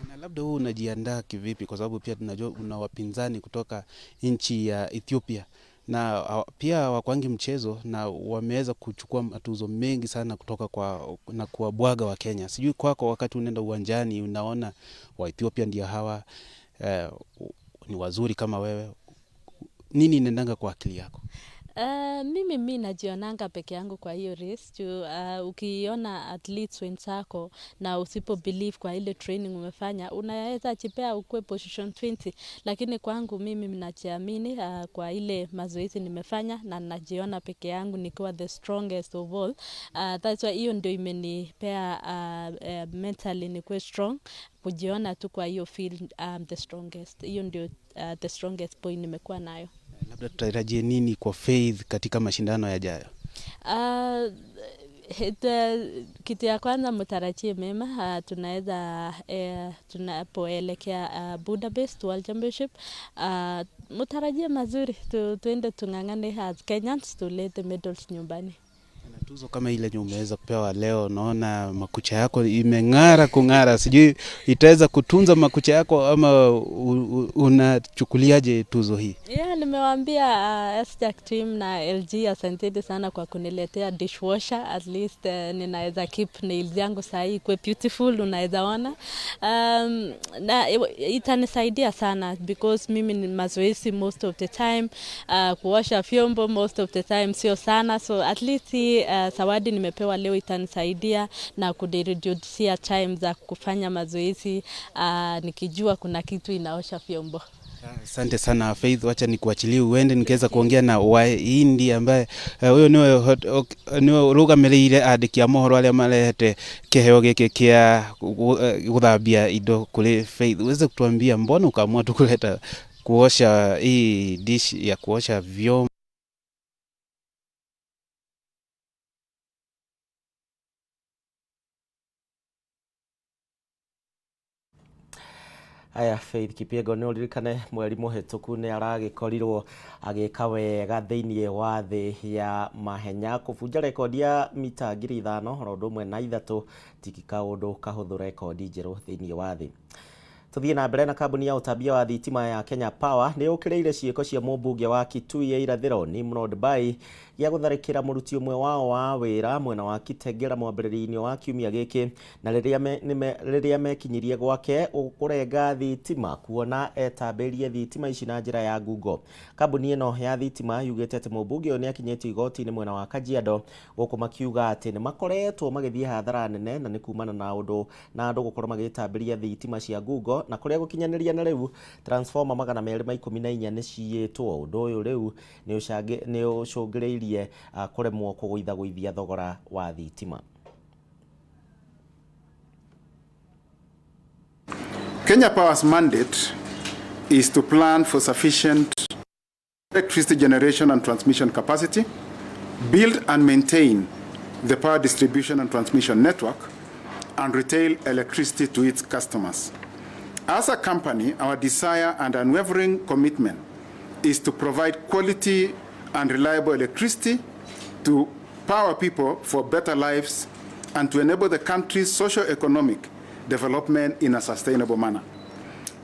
Na labda huu unajiandaa kivipi? Kwa sababu pia tunajua una wapinzani kutoka nchi ya Ethiopia na pia wakwangi mchezo na wameweza kuchukua matuzo mengi sana kutoka kwa na kuwabwaga wa Kenya. Sijui kwako wakati unaenda uwanjani unaona wa Ethiopia ndio hawa, ni wazuri kama wewe, nini inaendanga kwa akili yako? Mimi najionanga peke yangu kwa hiyo race juu ukiona athletes wenzako na usipo believe kwa ile training umefanya, unaweza jipea ukue position 20, lakini kwangu mimi najiamini kwa ile mazoezi nimefanya na najiona peke yangu nikiwa the strongest of all. That's why hiyo ndio imenipea mentally nikuwe strong, kujiona tu kwa hiyo field the strongest. Hiyo ndio the strongest point nimekuwa nayo. Labda tutarajie nini kwa Faith katika mashindano yajayo? Kitu ya kwanza mtarajie mema. Tunaweza tunapoelekea Budapest World Championship, mtarajie mazuri, tuende tung'ang'ane as Kenyans tulete medals nyumbani. Na tuzo kama ile yenye umeweza kupewa leo, naona makucha yako imeng'ara kung'ara, sijui itaweza kutunza makucha yako ama unachukuliaje tuzo hii? Yeah, nimewaambia Ashtag team na LG asanteni sana kwa kuniletea dishwasher. At least ninaweza keep nails yangu sahi ikuwe beautiful, unaweza ona. Na itanisaidia sana because mimi ni mazoezi most of the time, kuosha vyombo most of the time sio sana, so at least hii zawadi nimepewa leo itanisaidia na kunireducia time za kufanya mazoezi, nikijua kuna kitu inaosha vyombo. Asante sana Faith, wacha nikuachilie uende nikiweza kuongea na Waindi ambaye uyu niwe urugamiriire andiki a mohoro aria marehete kiheo giki kia guthambia indo kuri Faith. Uweze kutuambia mbona ukaamua tu kuleta kuosha hii dish ya kuosha vyombo? Aya, Faith Kipyegon, nĩ ũririkane mweri mũhĩtũku nĩ aragĩkorirwo agĩka wega thĩinĩ wa thĩ ya mahenya, kũbunja rekondi ya mita 5000 oro ũndũ ũmwe na ithatũ tiki kaũndũ kahũthũ, rekondi njerũ thĩinĩ wa thĩ. Tuthiĩ na mbere na kambuni ya ũtambia wa thitima ya Kenya Power nĩ yũkĩrĩire ciĩko cia mũmbunge wa Kitui ya irathĩro Nimrod Bai gĩa gũtharĩkĩra mũruti ũmwe wao wa wĩra mwena wa Kitengela mwambĩrĩrio-inĩ wa kiumia gĩkĩ, na rĩrĩa mekinyirie gwake kũrenga thitima kuona etambĩrie thitima ici na njĩra ya ngungo. Kambuni ĩno ya thitima yugĩte atĩ mũmbunge ũyũ nĩ akinyĩtio igoti-inĩ mwena wa Kajiado, gũkũ makiuga atĩ nĩ makoretwo magĩthiĩ hathara nene na nĩ kumana na ũndũ na andũ gũkorwo magĩtambĩria thitima cia ngungo, na kũrĩa gũkinyanĩria na rĩu transformer 214 nĩ ciyĩtwo. Ũndũ ũyũ rĩu nĩ ũcũngĩrĩirie kũremwo kũgũithagũithia thogora wa thitima. Kenya Power's mandate is to plan for sufficient electricity generation and transmission capacity, build and maintain the power distribution and transmission network, and retail electricity to its customers. As a company, our desire and unwavering commitment is to provide quality and reliable electricity to power people for better lives and to enable the country's socio-economic development in a sustainable manner.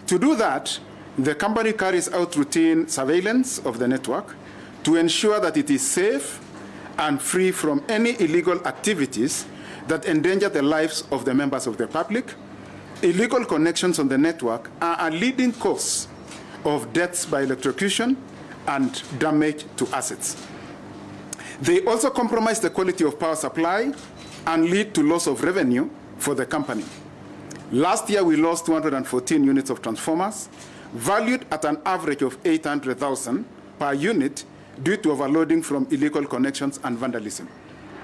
To do that, the company carries out routine surveillance of the network to ensure that it is safe and free from any illegal activities that endanger the lives of the members of the public. Illegal connections on the network are a leading cause of deaths by electrocution and damage to assets. They also compromise the quality of power supply and lead to loss of revenue for the company. Last year, we lost 214 units of transformers, valued at an average of 800,000 per unit due to overloading from illegal connections and vandalism.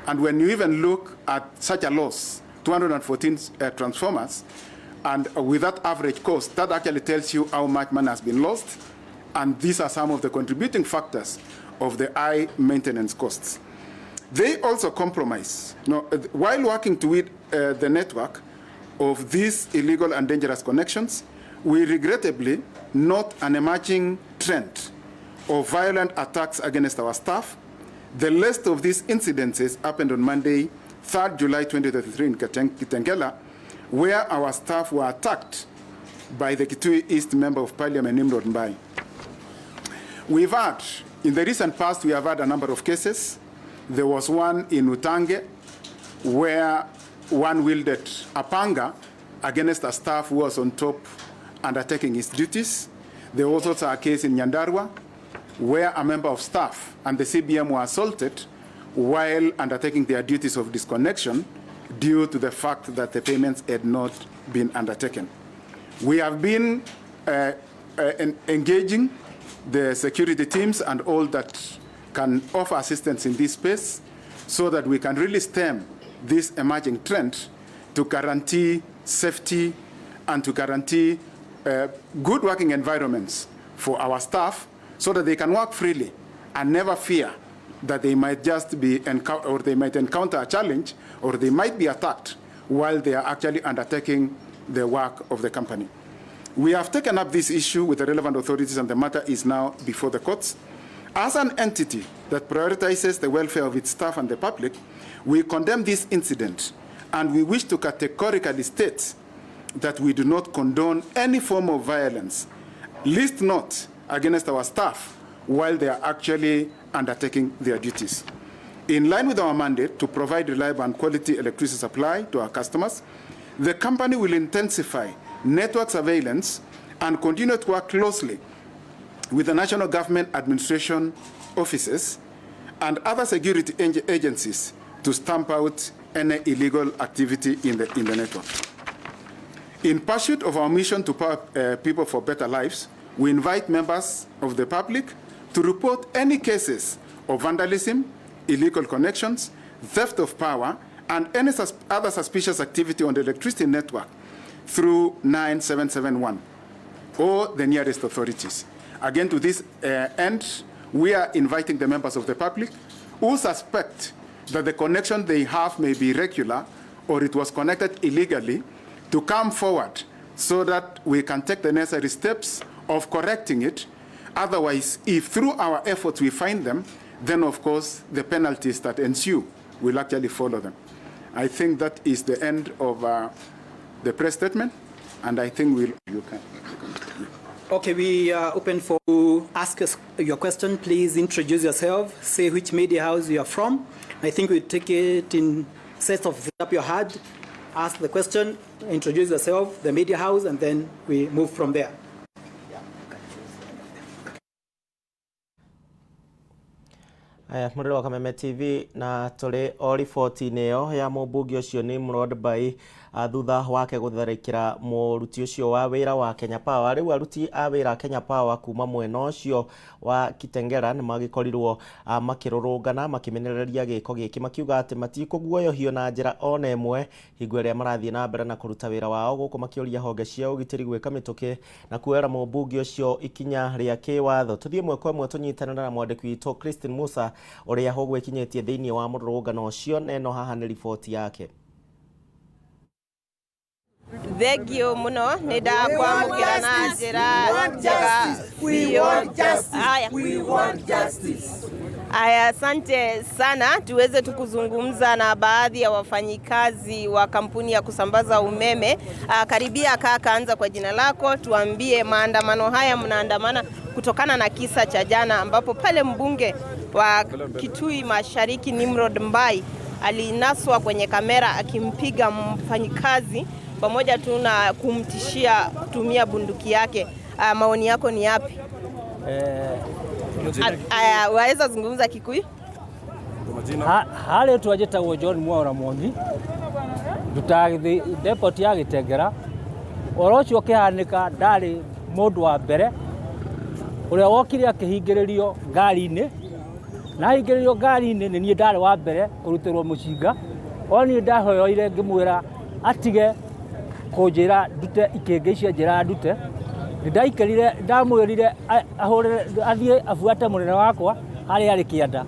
And when you even look at such a loss, 214 transformers, and with that average cost, that actually tells you how much money has been lost. And these are some of the contributing factors of the high maintenance costs. They also compromise. Now, while working to with the network of these illegal and dangerous connections, we regrettably note an emerging trend of violent attacks against our staff. The list of these incidences happened on Monday, 3rd July 2023 in Kitengela, where our staff were attacked by the Kitui East Member of Parliament, Nimrod Mbai. We've had, in the recent past, we have had a number of cases. There was one in Utange where one wielded a panga against a staff who was on top undertaking his duties. There was also a case in Nyandarua where a member of staff and the CBM were assaulted while undertaking their duties of disconnection due to the fact that the payments had not been undertaken. We have been engaging the security teams and all that can offer assistance in this space so that we can really stem this emerging trend to guarantee safety and to guarantee good working environments for our staff so that they can work freely and never fear that they might just be or they might encounter a challenge or they might be attacked while they are actually undertaking the work of the company. We have taken up this issue with the relevant authorities and the matter is now before the courts. As an entity that prioritizes the welfare of its staff and the public, we condemn this incident and we wish to categorically state that we do not condone any form of violence, least not against our staff while they are actually undertaking their duties. In line with our mandate to provide reliable and quality electricity supply to our customers, the company will intensify network surveillance and continue to work closely with the national government administration offices and other security agencies to stamp out any illegal activity in the network. In pursuit of our mission to power people for better lives, we invite members of the public to report any cases of vandalism, illegal connections, theft of power, and any other suspicious activity on the electricity network through 9771 or the nearest authorities. Again, to this end, we are inviting the members of the public who suspect that the connection they have may be irregular or it was connected illegally to come forward so that we can take the necessary steps of correcting it. Otherwise, if through our efforts we find them, then of course the penalties that ensue will actually follow them. I think that is the end of the press statement, and I think we'll... You can. Okay, we are open for ask us your question. Please introduce yourself, say which media house you are from. I think we take it in sets of up your hand, ask the question, introduce yourself, the media house, and then we move from there. Aya mũrĩro wa Kameme TV na tũrĩ o riboti-inĩ ĩyo ya mũmbunge ũcio Nimrod Mbai Thutha wake gũtharĩkĩra mũruti ũcio wa wĩra wa Kenya Power. Rĩu aruti a wĩra a Kenya Power kuma mwena ũcio wa Kitengela nĩ magĩkorirwo makĩrũrũngana makĩmenereria gĩko gĩkĩ, makiuga atĩ matikũguoyohio na njĩra ona ĩmwe hingo ĩrĩa marathiĩ na mbere na kũruta wĩra wao, gũkũ makĩũria honge cia ũgitĩri gwĩka mĩtũkĩ na kuoera mũmbunge ũcio ikinya rĩa kĩwatho. Tũthiĩ ĩmwe kwa ĩmwe tũnyitanĩre na mwandĩki witũ Christine Musa ũrĩa ũgwĩkinyĩtie thĩinĩ wa mũrũrũngano ũcio, na ĩno haha nĩ riboti yake. Thengio muno, nĩ ndakwamũkĩra na njĩra njega biũ. Haya. Aya, asante sana. Tuweze tu kuzungumza na baadhi ya wafanyikazi wa kampuni ya kusambaza umeme. Karibia kaka, anza kwa jina lako, tuambie maandamano haya mnaandamana kutokana na kisa cha jana ambapo pale mbunge wa Kitui Mashariki Nimrod Mbai alinaswa kwenye kamera akimpiga mfanyikazi pamoja tu na kumtishia kutumia bunduki yake. Maoni yako ni yapi? Aya, waweza zungumza Kikuyu? Harä twa njĩtagwo John Mwaura Mwangi, ndutaga depot ya Gĩtengera. Ũhoro ũcio ũkĩhanĩka, ndarĩ mũndũ wa mbere ũrĩa wokire akĩhingĩrĩrio ngari-inĩ, na ahingĩrĩrio ngari-inĩ nĩ niĩ ndarĩ wa mbere kũrutĩrwo mũcinga. O niĩ ndahoyoire ngĩmwĩra atige kũnjĩra ndute ikĩngĩ icio anjĩraga ndute. Nĩ ndaikarire ndamwĩrire ahũrĩre athiĩ abuate mũnene wakwa harĩa arĩ kĩanda.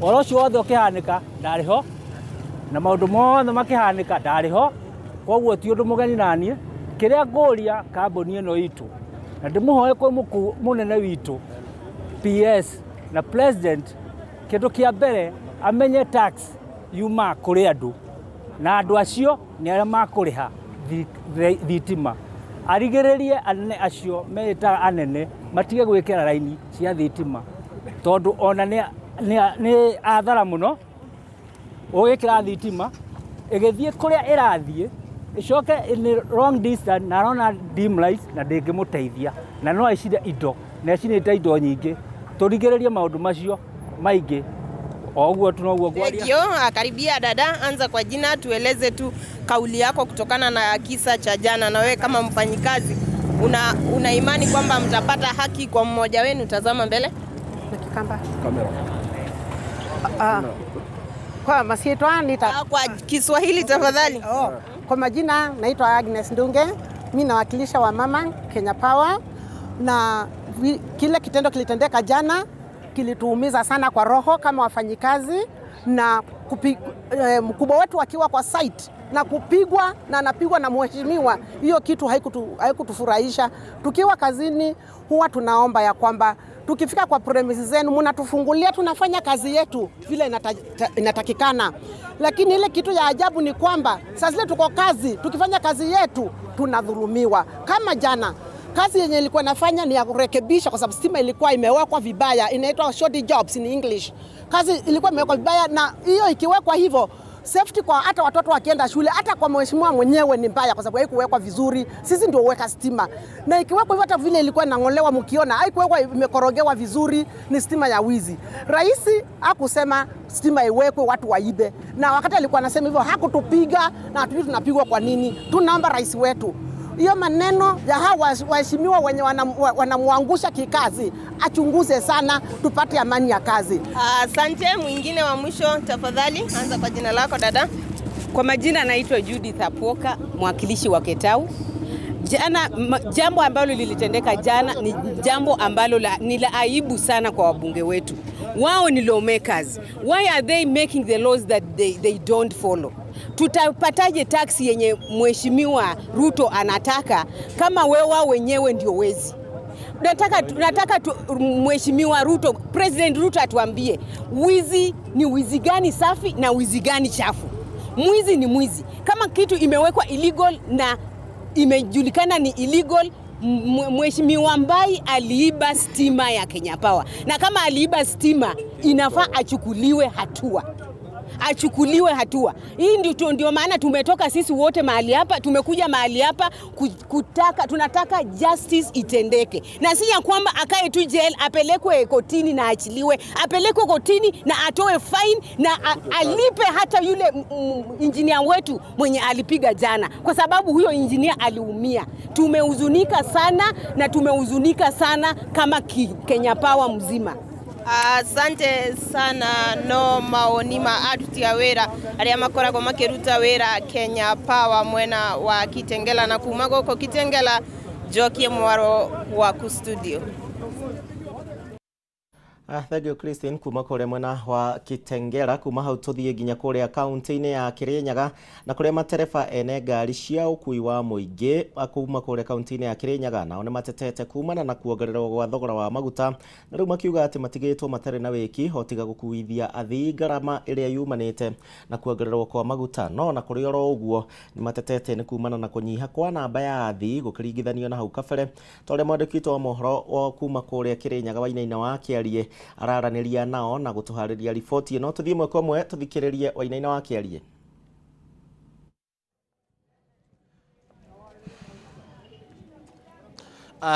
Ũhoro ũcio wothe ũkĩhanĩka ndarĩ ho, na maũndũ mothe makĩhanĩka ndarĩ ho, koguo ti ũndũ mũgeni naniĩ. Kĩrĩa ngũria kambuni ĩno itũ, na ndĩmũhoe kwĩ mũkuu mũnene witũ PS na president, kĩndũ kĩa mbere amenye tax yumaga kũrĩ andũ, na andũ acio nĩ arĩa makũrĩha thitima. Arigĩrĩrie anene acio meĩtaga anene matige gwĩkĩra raini cia thitima, tondũ ona nĩ athara mũno ũgĩkĩra thitima ĩgĩthiĩ kũrĩa ĩrathiĩ ĩcoke nĩ long distance, na arona dim light na ndĩngĩmũteithia, na no ecire indo na ecinĩte indo nyingĩ. Tũrigĩrĩrie maũndũ macio maingĩ o ũguo tu noguo ngwaria. Thank you. Karibia dada, anza kwa jina, tueleze tu kauli yako kutokana na kisa cha jana, na wewe kama mfanyikazi una imani kwamba mtapata haki kwa mmoja wenu? Tazama mbele. Na Kikamba. Kwa masietwa nita Kwa Kiswahili tafadhali. Oh, kwa majina naitwa Agnes Ndunge, mi nawakilisha wamama Kenya Power, na kile kitendo kilitendeka jana kilituumiza sana kwa roho kama wafanyikazi, na mkubwa wetu akiwa kwa site na kupigwa na anapigwa na mheshimiwa, hiyo kitu haikutufurahisha. Tukiwa kazini huwa tunaomba ya kwamba tukifika kwa premises zenu mnatufungulia, tunafanya kazi yetu vile inatakikana. Lakini ile kitu ya ajabu ni kwamba saa zile tuko kazi, tukifanya kazi yetu tunadhulumiwa. Kama jana kazi yenye ilikuwa nafanya ni ya kurekebisha, kwa sababu stima ilikuwa imewekwa vibaya, inaitwa shoddy jobs in English. Kazi ilikuwa imewekwa vibaya, na hiyo ikiwekwa hivyo safety kwa hata watoto wakienda shule, hata kwa mheshimiwa mwenyewe ni mbaya, kwa sababu haikuwekwa vizuri. Sisi ndio huweka stima, na ikiwekwa hivyo, hata vile ilikuwa inang'olewa, mkiona haikuwekwa, imekorogewa vizuri, ni stima ya wizi. Rais hakusema stima iwekwe watu waibe, na wakati alikuwa anasema hivyo hakutupiga, na hatujui tunapigwa kwa nini. Tunaomba rais wetu hiyo maneno ya hawa waheshimiwa wenye wanamwangusha kikazi achunguze sana, tupate amani ya kazi. Asante. Mwingine wa mwisho tafadhali, anza kwa jina lako dada. Kwa majina naitwa Judith Apoka, mwakilishi wa Ketau. Jana, jambo ambalo lilitendeka jana ni jambo ambalo ni la aibu sana kwa wabunge wetu. Wao ni lawmakers. Why are they making the laws that they don't follow? Tutapataje tax yenye Mheshimiwa Ruto anataka kama wao wenyewe ndio wezi? Nataka Mheshimiwa Ruto, President Ruto atuambie wizi ni wizi gani safi na wizi gani chafu. Mwizi ni mwizi. Kama kitu imewekwa illegal na imejulikana ni illegal, Mheshimiwa Mbai aliiba stima ya Kenya Power. Na kama aliiba stima, inafaa achukuliwe hatua. achukuliwe hatua. Hii ndio maana tumetoka sisi wote mahali hapa, tumekuja mahali hapa kutaka, tunataka justice itendeke, na si ya kwamba akae tu jail, apelekwe kotini na achiliwe, apelekwe kotini na atoe fine na alipe hata yule injinia wetu mwenye alipiga jana, kwa sababu huyo injinia aliumia. Tumehuzunika sana na tumehuzunika sana kama Kenya Power mzima. Asante sana. No mawoni ma aruti a wĩra arĩa makoragwo makĩruta wĩra Kenya Power mwena wa Kitengela, na kuma gũkũ Kitengela njokie mwaro waku studio. Thank you Christine, kuma kuria mwena wa Kitengela. Kuma hau tuthie nginya kuria kaunti-inĩ ya Kirinyaga na kuria matereba ene ngari cia ũkui wa mũingĩ kuma kuria kaunti-inĩ ya Kirinyaga nao nĩ matetete kumana na kuongererwo gwa thogora wa maguta, na rĩu makiuga atĩ matigĩtwo matarĩ na wĩki o tiga gũkuithia athii ngarama ĩrĩa yumanĩte na kuongererwo kwa maguta. No na kũrĩ oro ũguo nĩ matetete nĩ kumana na kũnyiha kwa namba ya athii gũkĩringithanio na hau kabere, ta ũrĩa mwandĩki witũ wa mohoro wa kuma kũrĩa Kirinyaga Wainaina wa Kĩarie araranĩria nao na gũtũharĩria riboti ĩno. Tũthiĩ ĩmwe kwa ĩmwe tũthikĩrĩrie Wainaina wa Kĩarie.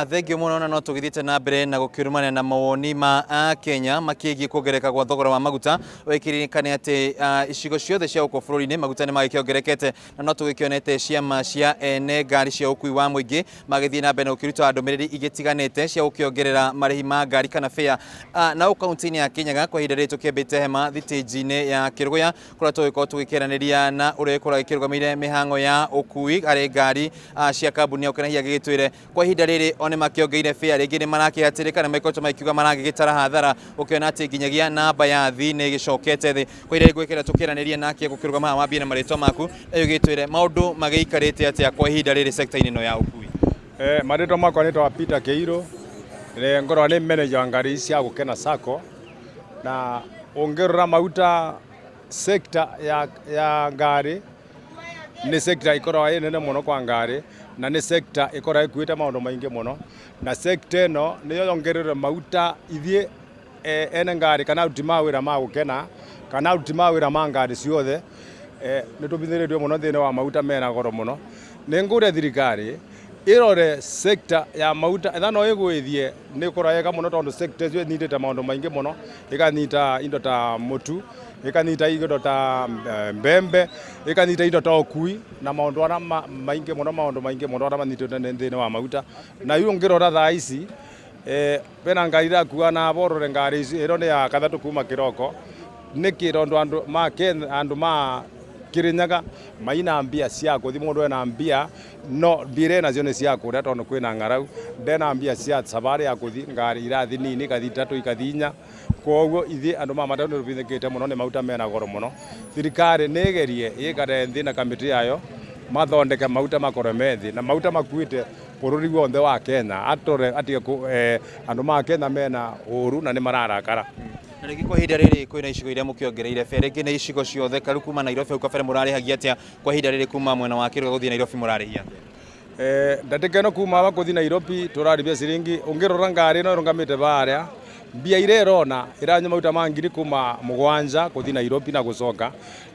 Thengio muno, na no tũgĩthiĩte na mbere na gũkĩrũmania na mawoni ma Akenya makĩgiĩ kuongerereka gwa thogora wa maguta. Wĩkĩririkane atĩ icigo ciothe cia gũkũ bũrũri-inĩ maguta nĩ magĩkĩongerekete, na no tũgĩkĩonete ciama cia ene ngari cia ũkui wa mũingĩ magĩthiĩ na mbere na gũkĩruta ndũmĩrĩri igĩtiganĩte cia gũkĩongerera marĩhi ma ngari kana fare. Na gũkũ kaunti-inĩ ya Kirinyaga kwa ihinda rĩrĩ tũkĩambĩte hema thitĩnji-inĩ ya Kĩrũgũya kũrĩa tũgĩkorwo tũgĩkĩaranĩria na ũrĩa ũkoragwo akĩrũgamĩrĩire mĩhang'o ya ũkui harĩ ngari cia kambuni ya Ũkenagia, agĩgĩtwĩre kwa ihinda rĩrĩ o nĩ makĩongereire fare rĩngĩ nĩ marakĩhatĩrĩka na makoretwo makiuga maragĩgĩtara hathara, ũkĩona atĩ nginyagia namba ya athii nĩ ĩgĩcokete thĩ. Kwa ihinda rĩrĩ ngwĩkĩra tũkĩaranĩria nake gũkĩrũgama haha, wambie na marĩtwa maku na ũgĩtwĩre maũndũ magĩikarĩte atĩa kwa ihinda rĩrĩ sector-inĩ ĩno ya ũkui. Marĩtwa makwa nĩtwa Peter Kĩirũ, nĩ ngoragwo nĩ manager wa ngari cia Gũkena Sacco, na ũngĩrora maguta sector ya ngari nĩ sector ĩkoragwo ĩ nene mũno kwa ngari, na nĩ sector ĩkoragwo ĩkuĩte maũndũ maingĩ mũno, na sector ĩno nĩyo yongereire maguta. Ithuĩ ene ngari kana aruti ma wĩra ma Gũkena kana aruti ma wĩra ma ngari ciothe nĩ tũbithĩrĩtio mũno thĩinĩ wa maguta mena goro mũno. Nĩ ngũria thirikari ĩrore sector ya maguta etha no ĩgũithie nĩ ĩkorwo yega mũno, tondũ sector ĩcio ĩnyitĩte maũndũ maingĩ mũno, ĩkanyita indo ta mũtu, ĩkanyita indo ta mbembe, ĩkanyita indo ta ũkui na maũndũ arĩa maingĩ mũno, maũndũ maingĩ mũno arĩa manyitĩte thĩinĩ wa maguta. Na yu ũngĩrora thaa ici bena ngari irakua na borore ngari ici ĩno nĩ ya gatatũ kuma kĩroko. Nĩkĩ? Tondũ andũ ma Kenya, andũ ma Kirinyaga maina mbia cia kũthi, mũndũ ena mbia no mbia iria enacio nĩ cia kũrĩa tondũ kwĩna ng'arau, ndena mbia cia sabarĩ ya kũthi, ngari irathi nini ikathi ithatũ ikathi inya. Koguo ithuĩ andũ ma matatũ nĩ tũbithĩkĩte mũno nĩ maguta mena goro mũno. Thirikari nĩ ĩgerie ĩikare nthĩ na kamĩtĩ yayo mathondeke maguta makorwe me thĩ, na maguta makuĩte bũrũri wothe wa Kenya atore atige andũ ma Kenya mena ũru na nĩ mararakara. Na rĩngĩ kwa ihinda rĩrĩ kwĩna icigo iria mũkĩongereire fare, rĩngĩ nĩ icigo ciothe karu kuma Nairobi hau kabere mũrarĩhagia atĩa? Kwa ihinda rĩrĩ kuma mwena wa Kĩrũga gũthiĩ Nairobi mũrarĩhia atĩa? Ndatĩka ĩno kuma haha kũthi Nairobi tũrarĩhia ciringi, ũngĩrora ngari ĩno ĩrũgamĩte harĩa mbia iria ĩrona ĩranyua maguta ma ngiri kuma 7 kũthi Nairobi na gũcoka,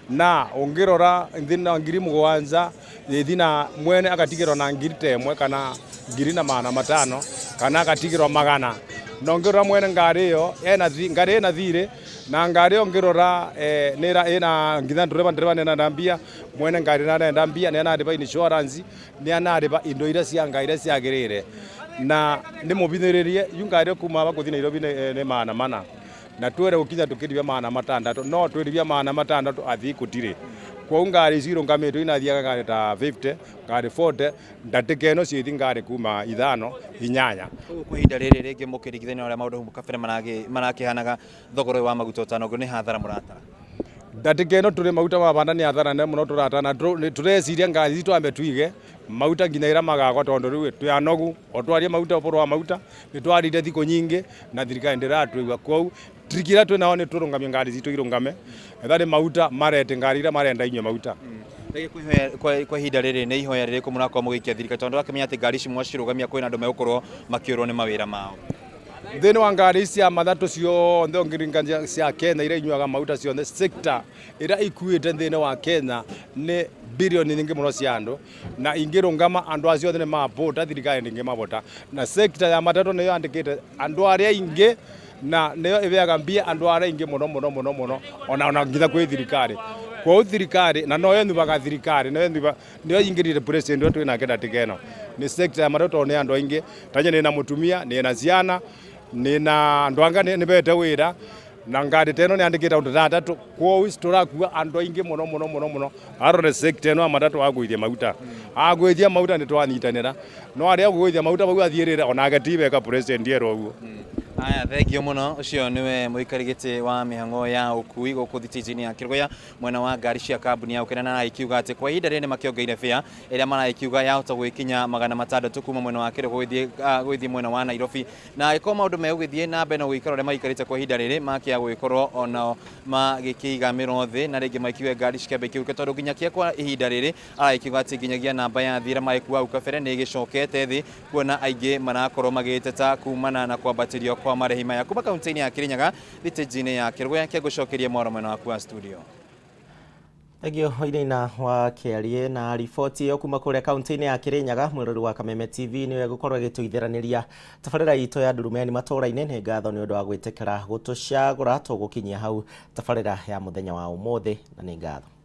na ũngĩrora thĩinĩ wa ngiri 7 ĩthi na mwene agatigĩrwo na ngiri ta 1 kana ngiri na 500 kana agatigĩrwo 100. Na ũngĩrora mwene ngari ĩyo ena ngari ĩna thirĩ, na ngari ĩyo ũngĩrora nĩ ĩna nginya ndereba nĩ ena mbia, mwene ngari nĩ arenda mbia, nĩ anarĩba insurance, nĩ anarĩba indo iria cia ngari iria ciagĩrĩire, na nĩ mũbithĩrĩrie yu ngari kuma haha kũthi Nairobi nĩ 400, na twere gũkinya tũkĩribia 600, no twĩribia 600 athii gũtirĩ. Kwoguo ngari ici irũgamĩtwo inathiaga ngari ta 50 ngari 40, ndatĩka ĩno ciĩthi ngari kuma 5 8. Koguo kwa ihinda rĩrĩ rĩngĩ mũkĩringithania na ũrĩa maũndũ hau kabere marakĩhanaga, thogora ũyũ wa maguta ũtanongererwo nĩ hathara mũratara? Ndatĩka ĩno tũrĩ maguta mabanda nĩ hathara nene mũno tũratara, tũreciria ngari ici twambe tuige maguta nginya ĩrĩa magagwa, tondũ rĩu twĩ anogu o twarie maguta ũboro wa maguta nĩ twarire thikũ nyingĩ na thirikari ndĩratũigua. Kwoguo triki ĩrĩa twĩ nayo nĩ tũrũngamie ngari citũ irũngame, etha nĩ maguta marete ngari iria marenda inyue maguta. Rĩngĩ kwa ihinda rĩrĩ nĩ ihoya rĩrĩkũ mũrakorwo mũgĩikia thirikari, tondũ wakĩmenya atĩ ngari ici mwacirũgamia kwĩna andũ megũkorwo makĩũrwo nĩ mawĩra mao? Thĩinĩ wa ngari cia mathatũ ciothe ũngĩringania cia Kenya iria inyuaga maguta ciothe, sector ĩrĩa ikuĩte thĩinĩ wa Kenya nĩ bilioni nyingĩ mũno cia andũ, na ingĩrũngama andũ acio othe nĩ mabũta, thirikari ndĩngĩmabota. Na sector ya matatũ nĩyo yandĩkĩte andũ arĩa aingĩ na nĩyo ĩbeaga mbia andũ arĩa aingĩ mũno mũno mũno mũno ona nginya kwĩ thirikari. Kwoguo thirikari na noyo ĩnyuaga thirikari, noyo ĩnyuaga nĩyo ingĩrire president ũrĩa twĩ nake ndagĩka ĩno nĩ sector ya matatũ tondũ nĩ andũ aingĩ. Ta niĩ nĩna mũtumia, nĩna ciana, nĩna andũ anga nĩbete wĩra na ngari ta ĩno nĩyandĩkĩte andũ ta atatũ, kwoguo tũrakua andũ aingĩ mũno mũno mũno mũno. Arore sector ĩno ya matatũ agũithia maguta, agũithia maguta nĩtwanyitanĩra, no arĩa agũithia maguta bau athiĩrĩre onake ti wega president erwo ũguo. Aya, thengio mũno. Ũcio nĩwe mũikari gĩtĩ wa mĩhang'o ya ũkui gũkũ thitĩnji-inĩ ya Kĩrũgũya mwena wa ngari cia kambuni ya Ũkena, na aragĩkiuga atĩ kwa ihinda rĩrĩ nĩmakĩongeire bĩa ĩrĩa maragĩkiuga yahota gũgĩkinya 600 kuma mwena wa Kĩrũgũ gũgĩthiĩ mwena wa Nairobi, na angĩkorwo maũndũ megũgĩthiĩ na mbere na gũgĩikara ũrĩa maikarĩte kwa ihinda rĩrĩ, makĩaga gũgĩkorwo onao magĩkĩiga mĩro thĩ na rĩngĩ makiuge ngari cikĩambe ikĩhuke, tondũ nginyagia kwa ihinda rĩrĩ aragĩkiuga atĩ nginyagia namba ya athii arĩa magĩkua hau kabere nĩ ĩgĩcokete thĩ, kuona aingĩ marakorwo magĩteta kumana na kwambatĩrio kwa marĩhi maya. Kuma kaunti-inĩ ya Kirinyaga, thitĩnji-inĩ ya Kĩrũgũya, kĩngũcokeria mwaro mwena waku wa studio. Thengio Wainaina wa Kĩarie na riboti ĩyo kuma kũrĩa kaunti-inĩ ya Kĩrĩnyaga. Mwĩrori wa Kameme TV nĩwe gũkorwo ĩgĩtũithĩranĩria tabarĩra itũ ya Ndurumeni matũũra-inĩ. Nĩ ngatho nĩ ũndũ wa gwĩtĩkĩra gũtũcagũra. Tũgũkinyia hau tabarĩra ya mũthenya wa ũmũthĩ, na nĩ ngatho.